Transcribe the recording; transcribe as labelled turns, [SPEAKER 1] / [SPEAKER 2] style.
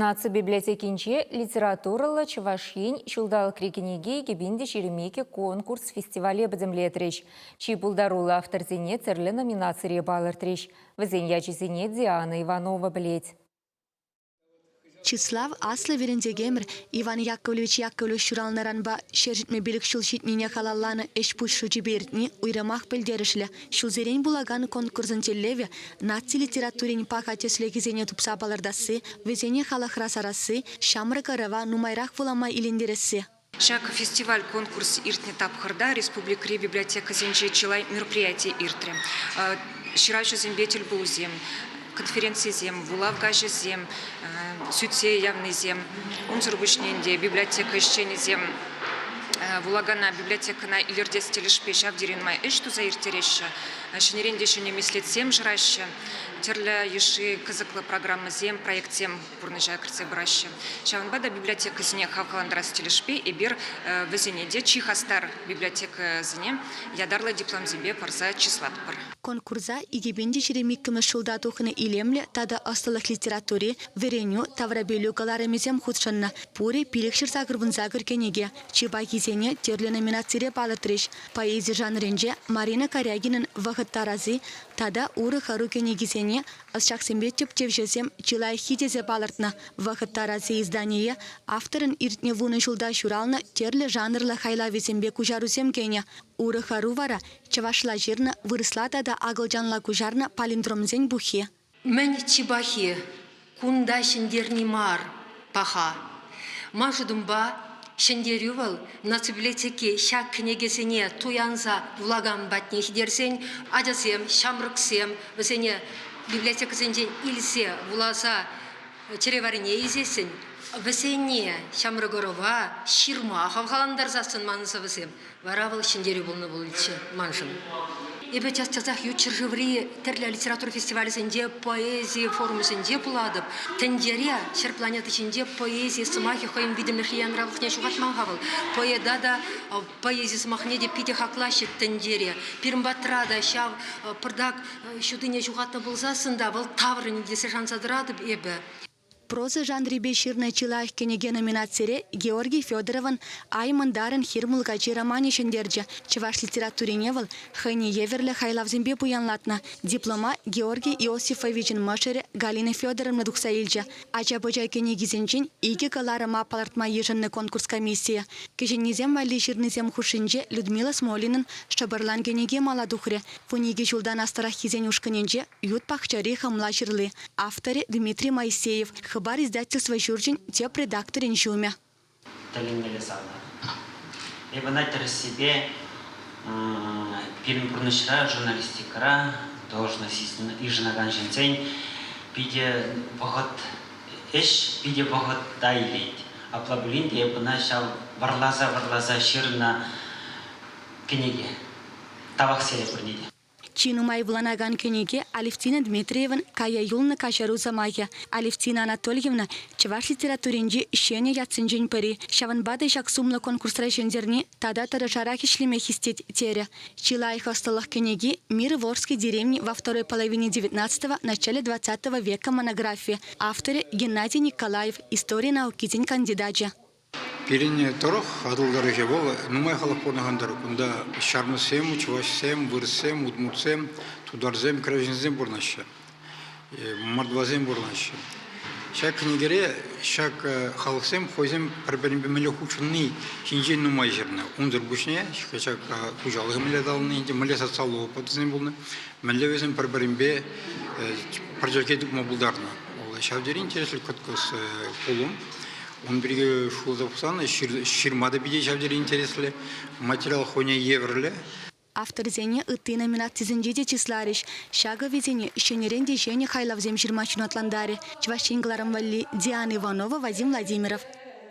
[SPEAKER 1] Наци библиотекинче литературӑллӑ Чӑваш Ен ҫулталӑкри кӗнеке 2022 конкурс фестивале пӗтӗмлетрӗҫ. Чи пултаруллӑ авторсене тӗрлӗ номинацире палӑртрӗҫ. Вӗсен ячӗсене Диана Иванова пӗлет.
[SPEAKER 2] Чыслав аслӑ вӗрентекенӗмӗр Иван Яковлевич Яковлев ҫуралнӑранпа 175 ҫул ҫитнине халалланӑ ӗҫ-пуҫ шучӗпе иртни уйрӑмах пӗлтерӗшлӗ. Ҫулсерен пулакан конкурсӑн тӗллевӗ наци литературин паха тӗслӗхӗсене тупса палӑртасси, вӗсене халӑхра сарасси, ҫамрӑк ӑрӑва нумайрах вулама илентересси.
[SPEAKER 3] Ҫак фестиваль-конкурс иртнӗ тапхӑрта республикӑри библиотекӑсенче чылай мероприяти иртрӗ. Ҫыравҫӑсемпе тӗлпулусем, конференцисем, вулав каҫӗсем, сӳтсе явнисем. Унсӑр пуҫне ӗнтӗ библиотека ӗҫченӗсем вулакана библиотекӑна илӗртес тӗлӗшпе ҫав тери нумай ӗҫ туса ирттереҫҫӗ. Ҫӗнӗрен те ҫӗнӗ меслетсем шыраҫҫӗ, тӗрлӗ йышши кӑсӑклӑ программӑсем, проектсем пурнӑҫа кӗртсе пыраҫҫӗ. Ҫавӑнпа та библиотекӑсене хавхалантарас тӗлӗшпе эпир вӗсене те чи хастар библиотекӑсене ятарлӑ дипломсемпе парса чыслатпӑр.
[SPEAKER 2] Конкурса 2022-мӗш ҫулта тухнӑ илемлӗ тата ӑслӑлӑх литератури, вӗренӳ, таврапӗлӳ кӑларӑмӗсем хутшӑннӑ. Пурӗ 588 кӗнеке. Чи пахисене тӗрлӗ номинацире палӑртрӗҫ. Поэзи жанрӗнче Марина Карягинӑн «Вӑхӑт тараси» тата урӑх ӑру кӗнекисене Ӑсчахсемпе тӗпчевҫӗсем чи лайӑххи тесе палӑртнӑ «Вӑхӑт тараси» издание авторӑн иртнӗ вунӑ ҫулта ҫуралнӑ тӗрлӗ жанрлӑ хайлавӗсемпе куҫарусем кӗнӗ. Урӑх ӑру вара чӑвашла ҫырнӑ, вырӑсла тата акӑлчанла куҫарнӑ палиндромсен пуххи.
[SPEAKER 4] Мӗн чи пахи, кунта ҫӗнтерни мар паха. Ман шутӑмпа, ҫӗнтерӳ вӑл наци библиотеки ҫак кӗнекесене туянса вулакан патне ҫитерсен ачасем, ҫамрӑксем вӗсене библиотекӑсенчен илсе вуласа чӗре варрине илсессӗн вӗсене ҫамрӑк ӑрӑва ҫырма хавхалантарсассӑн манӑн сӑвӑсем Вара вӑл ҫӗнтерӳ пулнӑ пулӗччӗ маншӑн. Эпӗ час-часах ют ҫӗршыври тӗрлӗ литература фестивалӗсенче, поэзи форумӗсенче пулатӑп. Тӗнчере, ҫӗр планета ҫинче поэзи сӑмахӗ хӑйӗн витӗмлӗхлӗ янравлӑхне ҫухатман-ха вӑл. Поэта та, поэзи сӑмахне те питӗ хаклаҫҫӗ тӗнчере. Пирӗн патра та ҫав пӑртак ҫутине ҫухатнӑ пулсассӑн та вӑл таврӑнӗ тесе шанса тӑратӑп эпӗ.
[SPEAKER 2] Проза жанрӗпе ҫырнӑ чи лайӑх кӗнеке номинацире Георгий Федоровӑн «Ай мӑнтарӑн хир мулкачи» романӗ ҫӗнтерчӗ. Чӑваш литературине вӑл хӑйне евӗрлӗ хайлавсемпе пуянлатнӑ. Диплома Георгий Иосифовичӑн мӑшӑрӗ Галина Федоровна тухса илчӗ. Ача-пӑча кӗнекисенчен икӗ кӑларӑма палӑртма йышӑннӑ конкурс комиссийӗ. Кӗҫӗннисем валли ҫырнисем хушшинче Людмила Смолинӑн «Шӑпӑрлан» кӗнеки мала тухрӗ. Вуникӗ ҫултан аслӑраххисен ушкӑнӗнче Ют пахчари хӑмла ҫырли. Авторӗ Дмитрий Моисеев, Хыпар издательство ҫурчӗн тӗп редакторӗн ҫумӗ.
[SPEAKER 5] Тӗлӗнмелле савнӑ. Эп ӑна тӗрӗссипе пирӗн пурнӑҫра, журналистикӑра должность йышӑнакан ҫынсен питӗ вӑхӑт, ӗҫ питӗ вӑхӑта илет. Апла пулин те эп ӑна ҫав вӑрласа-вӑрласа ҫырнӑ кӗнеке. Тавах сире пурне те.
[SPEAKER 2] Чи нумай вуланакан кӗнеке Алевтина Дмитриевӑн «Кая юлнӑ каҫару сӑмахӗ». Алевтина Анатольевна чӑваш литературинчи ҫӗнӗ ятсенчен пӗри. Ҫавӑнпа та ҫак сумлӑ конкурсра ҫӗнтерни тата тӑрӑшарах ӗҫлеме хистет, терӗ. Чи лайӑх ӑслӑлӑх кӗнеки «Мир Волжской деревни во второй половине XIX – начале XX века» монографи, авторӗ Геннадий Николаев, истори наукисен кандидачӗ.
[SPEAKER 6] Пирӗн тӑрӑх, Атӑл тӑрӑхӗ, вӑл нумай халӑх пурӑнакан тӑрӑх. Кунта ҫармӑссем, чӑвашсем, вырӑссем, удмуртсем, тутарсем, кӗрешӗнсем пурӑнаҫҫӗ, мордвасем пурӑнаҫҫӗ. Ҫак кӗнекере ҫак халӑхсем хӑйсем пӗр-пӗринпе мӗнле хутшӑнни ҫинчен нумай ҫырнӑ. Унсӑр пуҫне ҫак хуҫалӑхӗ мӗнле аталанни, мӗнле социаллӑ опытсем пулнӑ, мӗнле вӗсем пӗр-пӗринпе пӗр чӗлхе тупма пултарнӑ. Ҫав тери интереслӗ кӑткӑс пулӑм. Ун пирки шутласа пӑхсан ҫырма та питӗ ҫав тери интереслӗ, материал хӑйне евӗрлӗ.
[SPEAKER 2] Авторсене ытти номинацисенче те чысларӗҫ. Ҫакӑ вӗсене ҫӗнӗрен те ҫӗнӗ хайлавсем ҫырма ҫунатлантарӗ. Чӑваш Ен кӑларӑм валли Диана Иванова, Вадим Владимиров.